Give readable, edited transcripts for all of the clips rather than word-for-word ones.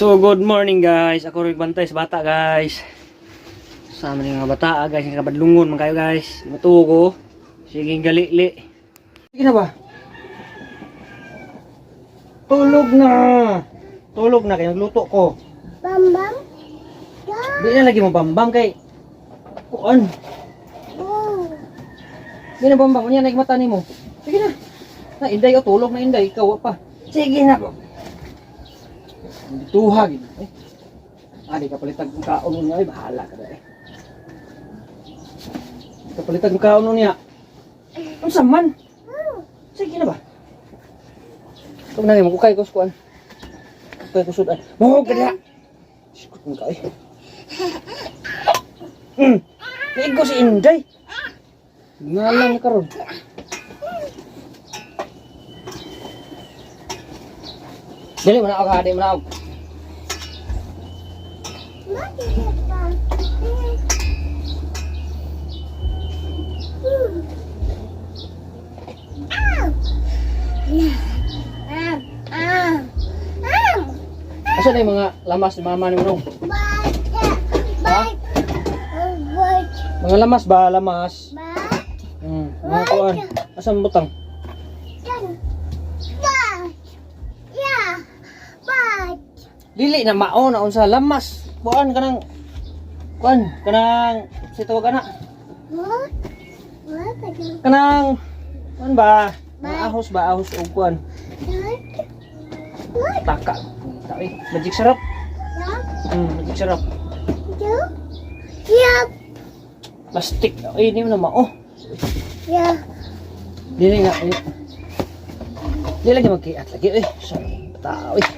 So good morning, guys. Ako rin bantay sa bata, guys. Sama ni mga bata, ah, guys, nga kabadlungon man kayo, guys. Matuo ko. Sige galili. Sige na ba? Tulog na. Tulog na kay nagluto ko. Bam bam. Di na lagi mo bambam kay kuan. Oh. Di na bambam unya na mata nimo. Sige na. Na Inday, oh, tulog na Inday, ikaw wa pa. Sige na. Tuha gid. Eh. Ah, di ka palitag ang kaon niya, ay bahala ka da eh. Di ka palitag ang kaon niya. Unsa man? Sige na ba? Ikaw na mo kukay ko kuan. Kukay ko sudan. Mo ka diha. Sikot mo ka eh. Nigo si Inday. Ngalang karon. Dili mo na ako, dili mo na ako. Asa na yung mga lamas ni mama ni Manong? Ha? Mga lamas ba? Lamas. Mga kuan. Asa ang butang? Dili na mao na unsa lamas. Kuan kanang kuan kanang si tawag ana. Kanang kuan ba? Mga ahos ba? Ahos og kuan. Taka. Ta eh. Magic syrup. Magic syrup. Plastic. Ay, hindi mo na mao. Dili nga. Eh. Dili lagi magkiat lagi eh. Sa tao eh.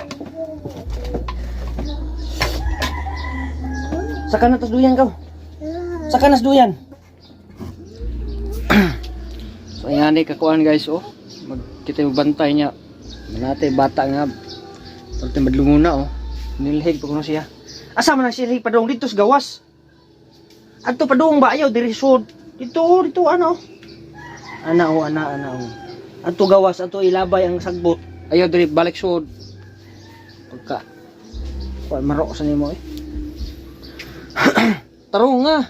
Saka na tas duyan ka. Saka nas duyan. So ayan ni kakuan, guys, oh. Mag kita yung bantay niya. Manate bata nga. Pagti madlungon na oh. Nilhig pa kuno siya. Asa man ang silhig padung dito sa gawas? Adto padung ba ayaw diri sud. Dito oh, dito ano. Ana oh, ana ana oh. Adto gawas, adto ilabay ang sagbot. Ayaw diri balik sud. Pagka kuan maro sa nimo eh. Tarong nga.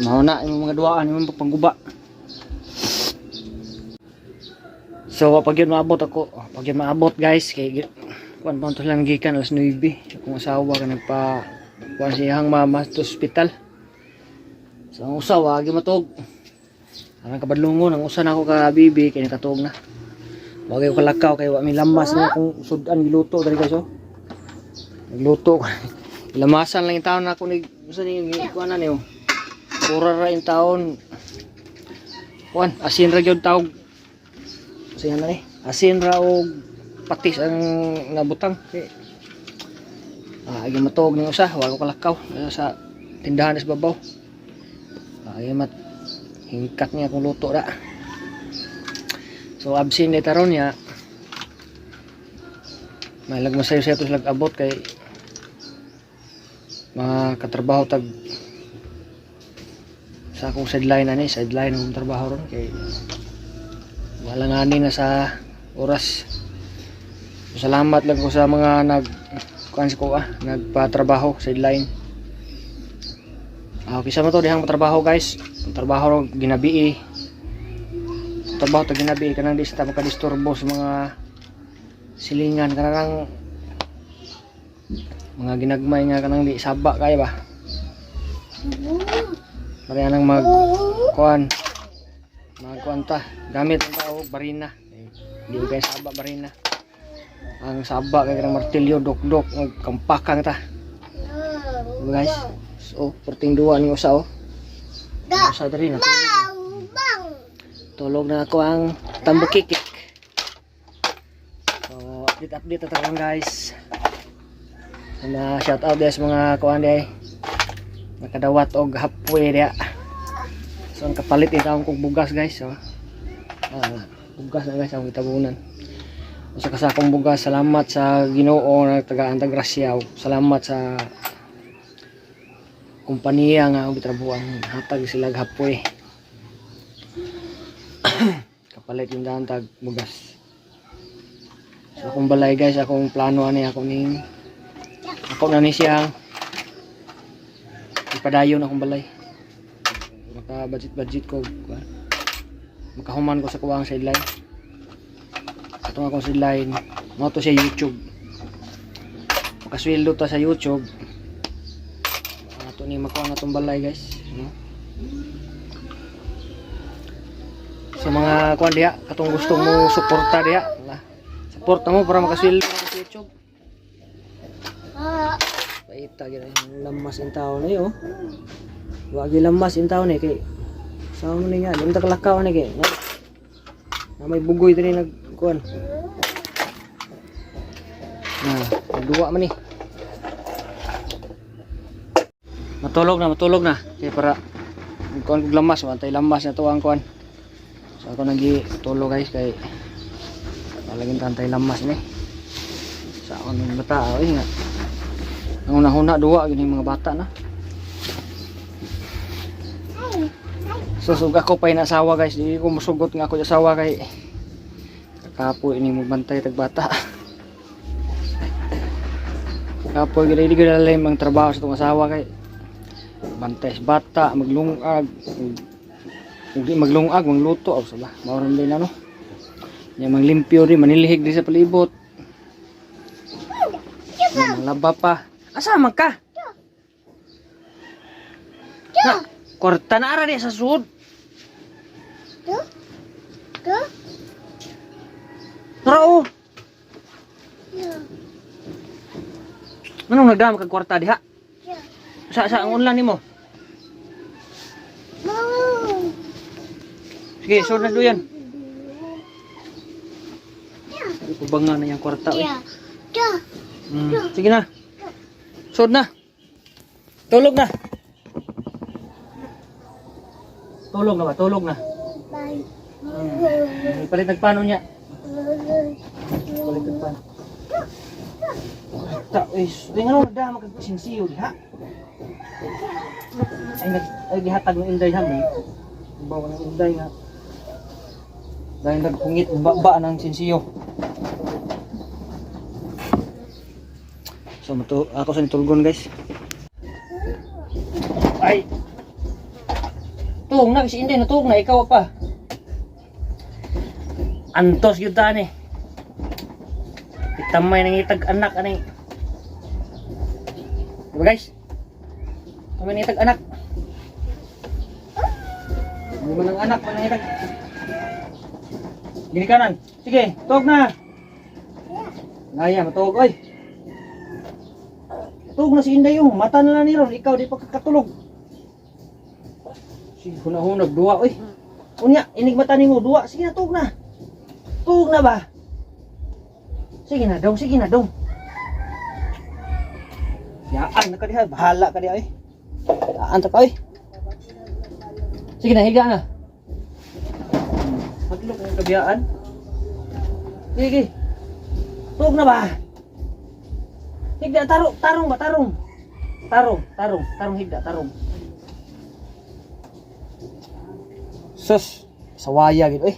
Mao na yung mga duaan yung pangguba. So pag yun maabot ako, pag yun maabot, guys, kay kuan pa to lang gikan alas 9. Akong asawa ka nagpa kuan siyang mama sa ospital. So ang usa wa gi matug. Arang kabadlungon ang usa nako ka bibi kay nakatuog na. Wag ko kalakaw kay wa mi lamas na akong sudan giluto diri, guys, oh. Nagluto ko. Lamasan lang yung taon na ako ni usa ni kuan na niyo. Pura ra yung taon. Kuan, asin ra gyud tawag. Asin na ni. Asin ra og patis ang nabutang. Kay ah, agi matuog ning usa, wa ko kalakaw sa tindahan sa babaw. Ah, agi mat hingkat niya akong luto ra. So absent ni taron niya. May lag masayo sa ito sila abot kay mga katrabaho tag sa akong sideline ani, sideline akong trabaho ron kay wala nga ni na sa oras. So, salamat lang ko sa mga nag kuan sa ko ah, nagpatrabaho sideline. Ah, okay sa mo to dihang trabaho, guys. Ang trabaho ron ginabi eh. Trabaho to ginabi kanang di sa makadisturbo sa mga silingan, kanang mga ginagmay nga kanang di saba kaya ba. Pare anang mag kuan magkuan ta gamit ang tao barina. Eh, di ko kay saba barina. Ang saba kay kanang martilyo dok-dok magkampakang ta. Diba, guys? So perting duwa ni usa oh. Usa diri na tulog na ako ang tambukikik. So update update ta lang, guys. Sa mga shout out sa mga kuan day nakadawat og halfway diya. So ang kapalit ni taong kong bugas, guys, oh. Ah, bugas na, guys, ang gitabunan. Usa ka sakong bugas. Salamat sa Ginoo nga tagaan tag grasya. Ug salamat sa kompanya nga akong gitrabuhan, hatag sila og halfway. Kapalit yung daan tag bugas. Sa akong balay, guys, akong plano ani, ako ning ako na ni siyang ipadayon akong balay. Maka budget budget ko kuan. Makahuman ko sa kuwang sideline. Atong akong sideline, mao to siya YouTube. Makasweldo ta sa YouTube. Ato ni makuha na tong balay, guys, no? Sa mga kuan diha, katong gusto mo suporta diha, wala. Suporta mo para makasweldo ka sa YouTube. Ah. Paita gyud ang lamas in taon ni oh. Wa gyud lamas in taon ni kay sa mo ni nga, di man ta kalakaw ni kay. Na may bugoy diri nag kuan. Na, duwa man ni. Matulog na, matulog na. Kay para kuan kog lamas, wantay lamas na to ang kuan. So ako nagi tulog, guys, kay palagin tantay lamas ni. Sa akong mga bata, oy nga. Ang una-una duwa gini mga bata na. So sug ako pa asawa, guys, di ko musugot nga ako asawa kay kakapoy ini mo bantay tag bata. Kapoy gid, di ko lalim ang trabaho sa tong asawa kay bantay sa bata, maglungag, ug di maglungag, mangluto aw sa ba. Mao ra din ano. Nya manglimpyo rin, manilihig di sa palibot. Nya manglaba pa. Asa man ka? Na, kwarta na ara di sa sud. Tu. Tu. Tara oh. Ya. Anong nagdama kag kwarta diha? Ya. Sa ang unlan nimo? Mau. Sige, sud na duyan. Ya. Kubanga na yung kwarta oy. Ya. Ya. Sige na. Sud na. Tulog na. Tulog na ba? Tulog na. Bye. Ipalit nagpano niya. Palit nagpano. Kwarta, uy. Uy, nga nung nagdama kag sinsiyo diha. Ay, nag, ay gihatag ng Inday ha, may. Bawa ng Inday nga. Dahil naghungit, ba ng sinsiyo. So, mato, ako sa nitulgon, guys. Ay! Tuong na, kasi Inday, natuog na, ikaw pa. Antos yun ta ni. Itamay nang itag anak ani. Diba, guys? Tamay nang itag anak. Hindi man ang anak, man ang itag. Ginikanan. Sige, tuog na. Naya, matuog oy. Tuog na si Inday oh. Mata na lang ni ron. Ikaw di pa kakatulog. Sige, hunahunag duwa oy. Unya, inig mata nimo duwa. Sige na, tuog na. Tuog na ba? Sige na dong, sige na dong. Yaan na ka diha, bahala ka diha eh. Yaan ta ka oy. Sige na, higa na. Hadlok ng kabiyaan. Sige. Tuog na ba? Higda, tarong, tarong ba, tarong. Tarong, tarong, tarong higda, tarong. Sus, sawaya gid eh.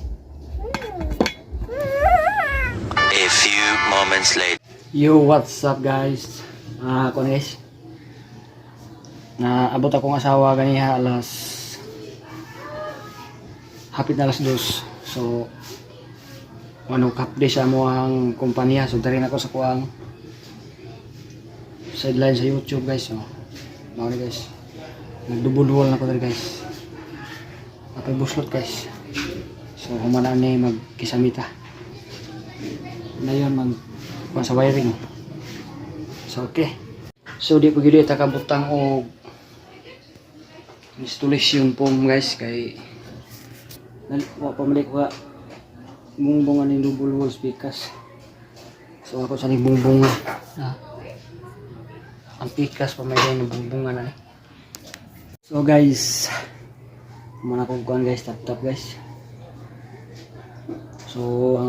A few moments later. Yo, what's up, guys? Ah, ako na, guys. Naabot akong asawa ganiha alas hapit na alas 2. So, ano, half day sa mo ang kumpanya. So, dari na ako sa kuang sideline sa YouTube, guys. So, mao ni, guys. Nagdubol-duwal na ko dari, guys. Apay buslot, guys. So, humana ni magkisamita. Na yun, mag kuan sa wiring. So, okay. So, di po gyud ta kabutang og installation foam, guys, kay wa pa man ko ka bungbong aning double wall speakers. So, ako sa ning bungbonga. Ah. Ang pikas pa may ng bungbonga na eh. So, guys, muna kong kuan, guys, tap tap, guys. So,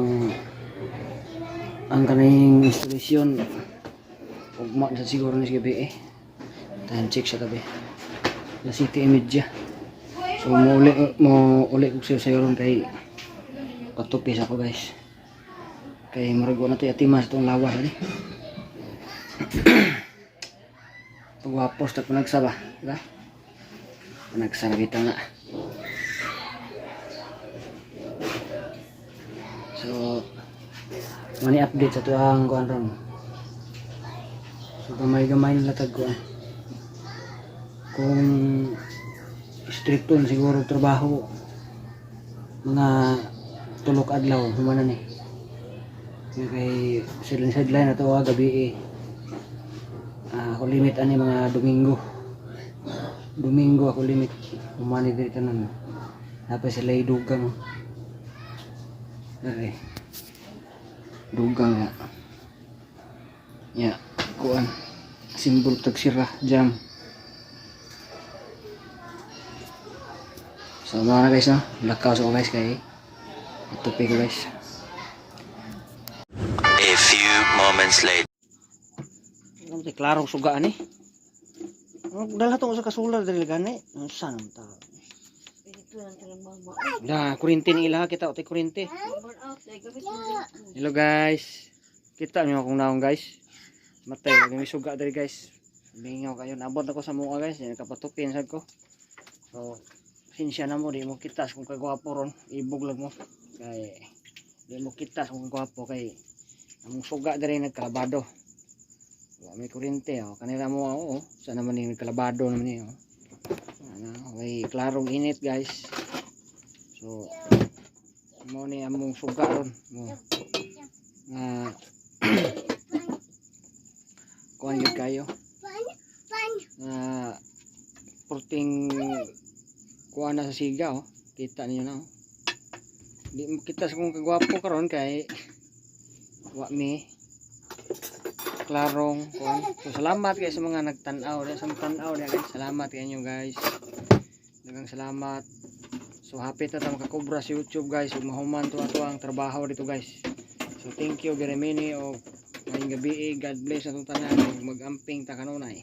ang kaning installation ugma na siguro ni sa gabi eh. Time check sa gabi. La City Media. So mo uli ko sayo ron kay patupis ako, guys. Kay murag wa na to atiman sa tong lawas ani. Pagwapos ta panagsa ba, di ba? Panagsa na bitaw na. So, mani update sa tuang kuan ron. So gamay-gamay na latag kuan. Kung stricto na siguro trabaho, mga 3 ka adlaw human na ni. Kaya kay sideline sideline na to ah, gabi eh. Ah, ako limit ani mga Domingo. Domingo ako limit. Human ni diri tanan. Napay sila dugang. Dere. Dugang nga. Ya, kuan. Simbol tagsira jam. So mga na guys no, lakaw sa ko guys kay tupi ko, guys. A few moments later. Ano tay klarong sugaan eh. Ano dala to sa kasular diri gani? Unsa naman ta? Ito lang talang mama. La, kuryente ni ila kita tay kuryente. Burn out. Ay, gamit mo rin. Hello guys. Kita niyo akong naong, guys. Matay lagi may suga diri, guys. Mingaw kayo. Nabot ako sa mukha, guys. Yan kapatupin sad ko. So pasensya na mo, di mo kita kung kagwapo ron. Ibog lang mo. Kay di mo kita kung kagwapo kay among suga diri nagkalabado. Wa may kuryente oh. Kanila mo oh. Sa naman ni nagkalabado naman ni oh. Ano, may klarong init, guys. So mo ni among suga ron. Mo nga kuan gyud kayo Pan. Pan. nga porting kuan na sa siga oh. Kita niyo na oh. Di mo kita sa kung kagwapo karon kay wa mi klarong kuan. So salamat kay sa mga nagtan-aw sa mga tan-aw diha, guys. Salamat kay inyo, guys. Daghang salamat. So happy ta ta makakobra sa YouTube, guys, ug mahuman to ato ang trabaho dito, guys. So thank you very many og maayong gabi. God bless atong tanan ug magamping ta kanunay.